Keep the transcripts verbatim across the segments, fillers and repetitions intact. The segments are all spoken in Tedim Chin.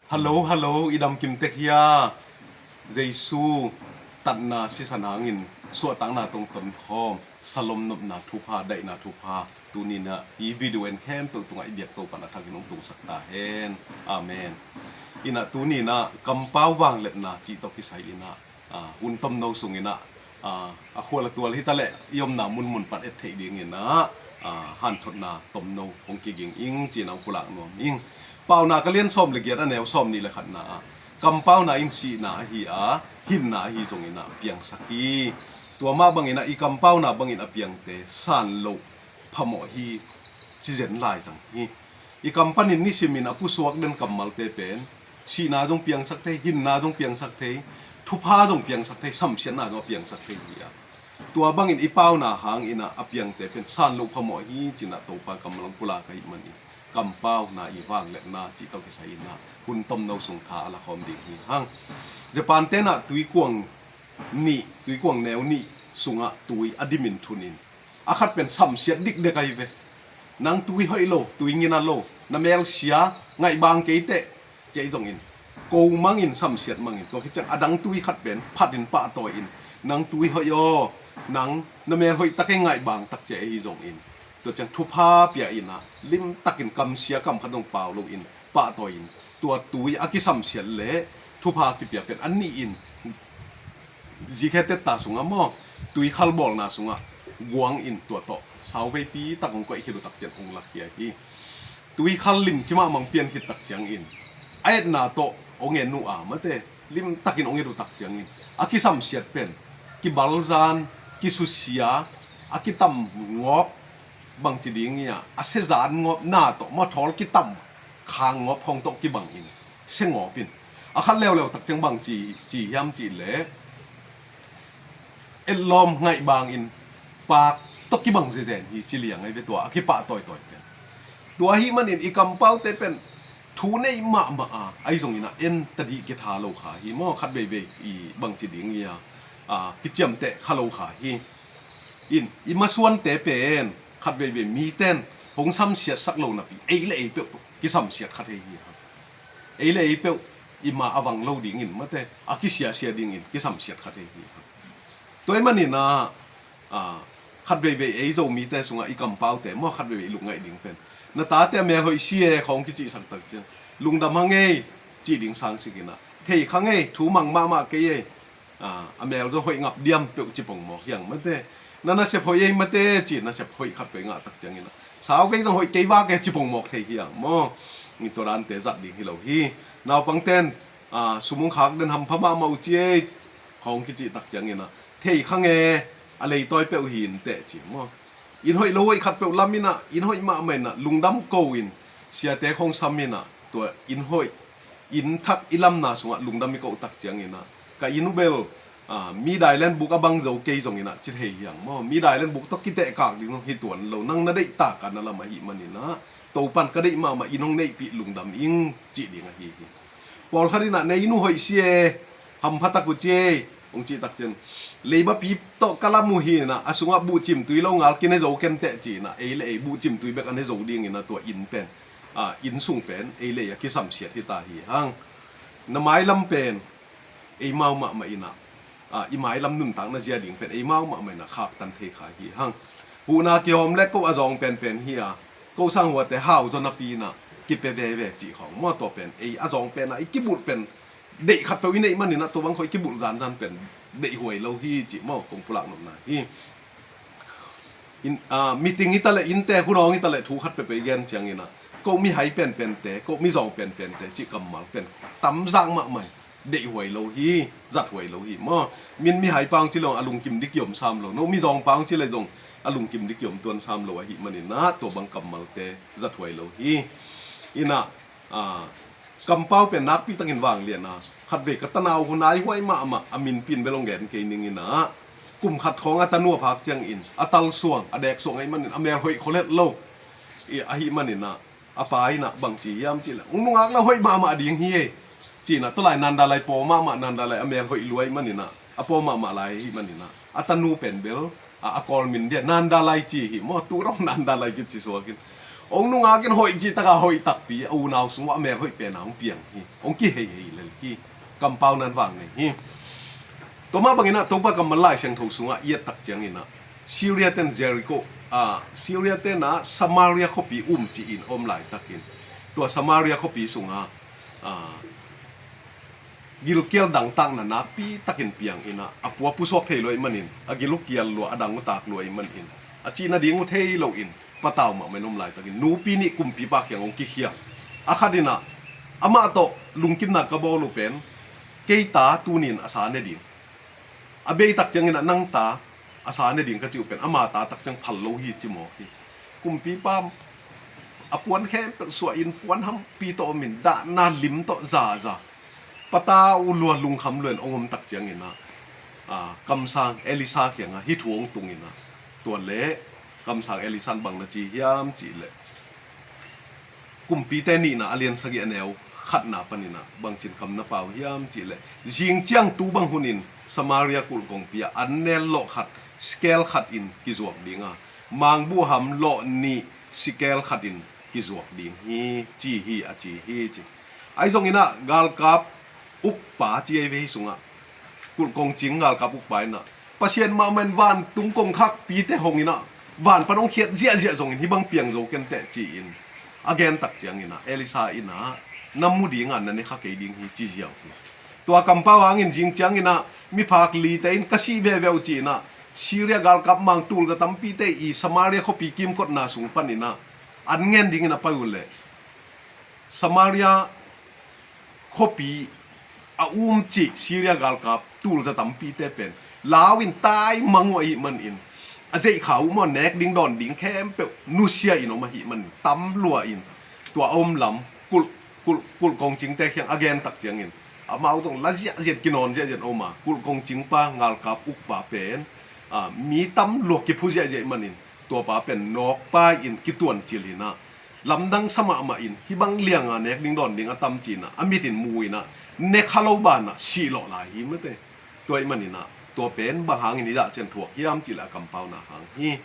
Hello, hello, i dam kim tek hia? Jesu tatna sisan hangin suahtakna tawh tongkhawm, salom nopna thupha, daihna thupha, tuni in ah i video en khempeuh tungah i biak Topa'n a thakin hong tungsak ta hen. Amen. In ah tuni in ah kampau vangliatna cih tawh kisai in ah, ah, hun tomno sung in ah, ah, a khual a tual hi ta leh i omna munmun pan et theih ding in ah, ah, hanthotna tomno hong kiging ing ci-in ah hong pulak nuam ing. Paunak a lian sawm le giat, a neu sawmnih le khatna ah, kampauna in sihna ahi a, hinna ahi zong in ah piangsak hi. Tua mah bang in ah i kampauna bangin a piangte san loh phamawh hi, ci zen lai zang hi. I kam panin nisimin a pusuak den kammalte pen sihna zong piangsak thei, hinna zong piangsak thei, thupha zong piangsak thei, samsiatna zong a piangsak thei hi a, tua bangin i pauna hangin ah a piangte pen san loh phamawh hi ci-in ah Topa kammal hong pulak ahih manin, kampauna i vangliatna cih tawh kisai in ah hun tomno sung tha a lakhawm ding hi hang. Japan te in ah tuikuang nih, tuikuang neu nih sungah tui a dimin thunin, a khat pen samsiat dikdek ahi ve. Nang tui hoih lo, tui ngina lo, na mel sia, ngaihbang kei teh, ci-a hi zongin, ko mangin, samsiat mangin, tua khit ciang a dang tui khat pen phatin pahtawi in, nang tui hoih aw, nang na mel hoih tak ei, ngaihbang tak, ci-a hi zongin, tua ciang thupha pia in ah, limtakin kamsia kam khat zong pau loin pahtawi in, tua tui a kisamsiat le thupha kipia pen a nihin zikhe tetta sungah maw, tuikhal bawlna sungah guang in, tua tawh sauveipi tak hong koih khit uh tak ciang hong lakhia hi. Tuikhal limci mahmah hong pian khit tak ciangin a etna tawh hong en uh a, mate, limtakin hong et uh tak ciangin a kisamsiat pen kibalzan, kisusia, a kitam ngawp, bangci ding ia, a siazan ngawp, na tawh maw, thawl kitam khang ngawp khawng tawh kibangin sia ngawp in, a khat leuleu tak ciang bangci ci hiam cih leh, etlawm, ngaihbangin paak tawh kibang zezen hi, ci liang ahi ve, tua a kipah tawitawi pen. Tua ahih manin i kampaute pen thu nei mahmah a, ahi zongin ah en tadih kitha lo kha hi maw, khat veivei i bangci ding ia, a, kiciamteh kha lo kha hi. In, i masuante pen khat veivei miten hong samsiatsak lo napi, ei le ei peuh kisamsiat kha thei hi hang. Ei le ei peuh i ma a vang lo dingin, mate, a kisiasia dingin kisamsiat kha thei hi hang. Tua ahih manin ah, a, khat veivei ei Zomite sungah i kampaute maw, khat veivei i lungngaih ding pen, na tate a mel hoih si e khawng kicihsak tak ciang, lungdam hang ei, cih ding sangsik in ah, thei kha ngei, thu mang mahmah kei ei, a, a mel zong hoih ngap diam peuh ci pongmawk hi hang, mate. Na nasep hoih ei, mate, ci nasep hoih khat peuh i ngah tak ciangin ah, sauvei zong hoih kei vak e, ci pongmawk thei hi hang maw. Tua dante zat ding hi lo hi. Naupangten, a, sum hong khak den hampha mahmah uh ci ei khawng kicih tak ciangin ah, thei kha ngei, a leitawi peuh hi inteh, ci maw. Inn hoih lo hoih khat peuh lam in ah, inn hoih mahmah in ah lungdam ko in, siate khawng sam in ah, tua inn hoih, inn thak i lamna sungah lungdam i koh tak ciangin ah, ka inn uh bel, a, mi dailen buk a bang zo kei zongin ah ci thei hi hang maw. Mi dailen buk tawh kitehkak ding hi tuan lo, nang na deihtak a na lam ahih manin ah, Topa'n ka deih mahmah inn hong neihpih, lungdam ing, cih ding ahi hi. Pawlkhat in ah, na inn uh hoih si e, hampha tak uh ci ei, hong cih tak ciang, leibapi tawh ka lam uh hi in ah, a sungah buhcimtui lo ngal kine zo kenteh, ci in ah, ei le ei buhcimtui bek a ne zo dingin ah, tua inn pen, a, inn sung pen ei le ei a kisamsiat hi ta hi hang. Na mailam pen eimau mahmah in ah, a, i mailam nuntakna zia ding pen eimau mahmah in ah khaktan thei kha hi hang. Huhna kihawm le ko a zawng penpen hi a, ko sang huate hau zaw napi in ah kipia veve cih khawng maw, tua pen ei a zawng pen ah i kibulh pen, deih khat peuh i neih manin ah, tua bang khawng i kibulh zanzan pen deihhuai lo hi, cih maw, kong pulak nopna hi. In, a, meeting hi ta leh, innte hun hawng hi ta leh, thu khat peuhpeuh i gen ciangin ah, ko mihai penpente, ko mizawng penpente cih kammal pen tamzak mahmah hi. Deihhuai lo hi, zathuai lo hi maw. Min mihai pa hong ci leh zong a lungkim ding kiom sam lo, no mizawng pa hong ci leh zong a lungkim ding kiom tuan sam lo ahih manin ah, tua bang kammalte zathuai lo hi. In ah, a, kampau pen nakpi takin vanglian a, khatvei ka tanau uh naihuai mahmah, a minpi in bel hong gen kei ning in ah, kum khat khawng a tanu a phak ciangin a talsuang, a deksuang ahih manin a mel hoih khol het lo. I, ahih manin ah, a pa in ah bangci hiam cih leh, hong nungak lo, hoih mahmah ding hi ei, ci in ah, tua lai nanda lai paw mahmah, nanda lai a mel hoih lua ahih manin ah, a paw mahmah lai ahih manin ah, a tanu pen bel, a, a kawl min dia nanda lai ci hi maw, tu dong nanda lai kici suak in. Hong nungak in hoih cih taka hoih takpi, a unau sung uah a mel hoih pena hong piang hi. Hong kiheihei lel hi. Kampau nan vang nei hi. Tua mah bangin ah Topa kammal Lai Siangtho sungah i et tak ciangin ah Syria ten Jericho, ah, Syria ten ah Samaria khuapi um ci-in om laitakin tua Samaria khuapi sungah, ah, gilkial dangtakna nakpi takin piang in ah, a pu a pusuak thei lo ahih manin, a gil uh kial lua, a dang uh tak lua ahih manin, a cih nading uh thei loin patau mahmah in om laitakin nupi nih kumpipa kiang hong kikhia. A khat in ah, amah tawh lungkimna ka bawl uh pen, kei ta tuni-in a sa ne ding, a bei tak ciangin ah nang ta a sa ne ding ka cih uh pen ama ta tak ciang phal lo hi ci mawk hi. Kumpipa a puan khempeuh suahin puan hampi tawh omin dahna lim tawh zaza patau lua lungkham luain hong om tak ciangin ah, ah, kamsang Elisha kiangah hih thu hong tungin ah, tua leh kamsang Elisha in bang na ci hiam cih leh, Kumpite nihna a lian sagih a neu khatna panin ah bangcin kam na pau hiam cih leh, zing ciang tu bang hunin Samaria kulh kongpi ah an nel lawh khat sikel khat in kizuak ding a, mangbuhham lawh nih sikel khat in kizuak ding hi ci hi, a ci hi ci. Ahi zongin ah galkap ukpa ci ahi ve, hih sungah kulh kongcing galkap ukpa in ah, Pasian mahmah in vantung kongkhakpite hong in ah, van pan hong khiat ziahziah zongin hih bang piang zo kenteh ci-in a gen tak ciangin ah Elisha in ah, na mu ding a, na ne kha kei ding hi ci ziau hi. Tua kampau hangin zing ciangin ah miphak lite in ka sih veve uh ci-in ah Syria galkap mang tulza tampite i Samaria khuapi kimkotna sung panin ah an ngen dingin a pai uh leh, Samaria khuapi a um cih Syria galkap tulza tampite pen lau in tai mang uh ahih manin, a zeihkha uh maw, nek ding dawn ding khempeuh nusia in om ahih manin tam lua in, tua a om lam kulh, kulh, kulh kongcingte kiang a gen tak ciangin amau zong la ziahziah, kinawn ziahziah a om a, kulh kongcingpa galkap ukpa pen, a, mi tam lua kiphu ziahziah ahih manin, tuapa pen nawkpai in kituancil in ah, lamdang sa mahmah in, hih bang lianga nek ding dawn ding a tam ci-in ah a mit in mu in ah, ne kha lo banah sih lawh lai hi mate. Tua ahih manin ah tua pen bang hangin hih zah ciang thuak hiam cih leh a kampauna hang hi.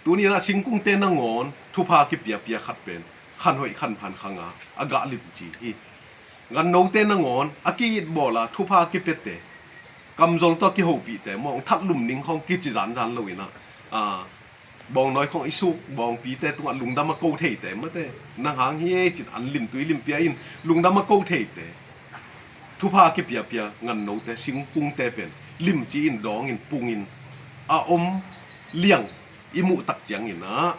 Tuni in ah singkungte nangawn thupha kipiapia khat pen khan hoih khan phan khanga a gah limci hi. Gannote nangawn a ki-it bawl a thupha kipiate, kamzol tawh kihopihte maw, hong that lum ding khawng kici zanzan lo in ah, a, bawngnawi khawng i suk bawngpite tungah lungdam a ko theite mate, nang hang hi ei ci-in an limtui limpia in lungdam a ko theite, thupha kipiapia gannote, singkungte pen limci in, dawng in, pung in a om liang i muh tak ciangin ah,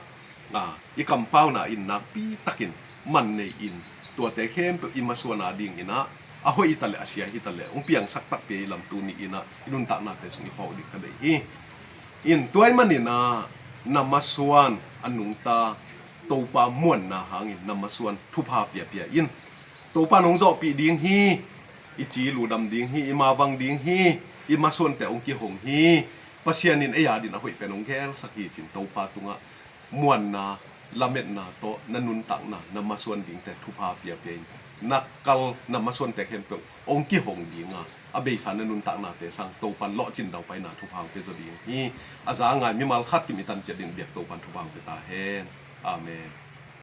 a, i kampauna in nakpi takin man nei in, tuate khempeuh i masuan a dingin ah, a hoih hi taleh a sia hi taleh hong piangsak takpi a i lam tuni in ah i nuntaknate sung i phawk ding ka deih hi. In tua ahih manin ah na masuan a nungta Topa muanna hangin na masuan thupha piapia in. Topa in hong zawhpih ding hi. I ci ludam ding hi, i mavang ding hi, i masuante hong kihong hi. Pasian in ei adin a hoih pen hong gelsak hi ci-in Topa tungah muanna, lametna tawh na nuntakna, na masuan dingte thupha piapia in, na kal na masuante khempeuh hong kihong ding a, a beisa na nuntaknate sang Topa in lawhcin daupaina thupha hong pia zaw ding hi. A za ngai mimal khat kim i tan ciat ding biak Topa in thupha hong pia ta hen. Amen.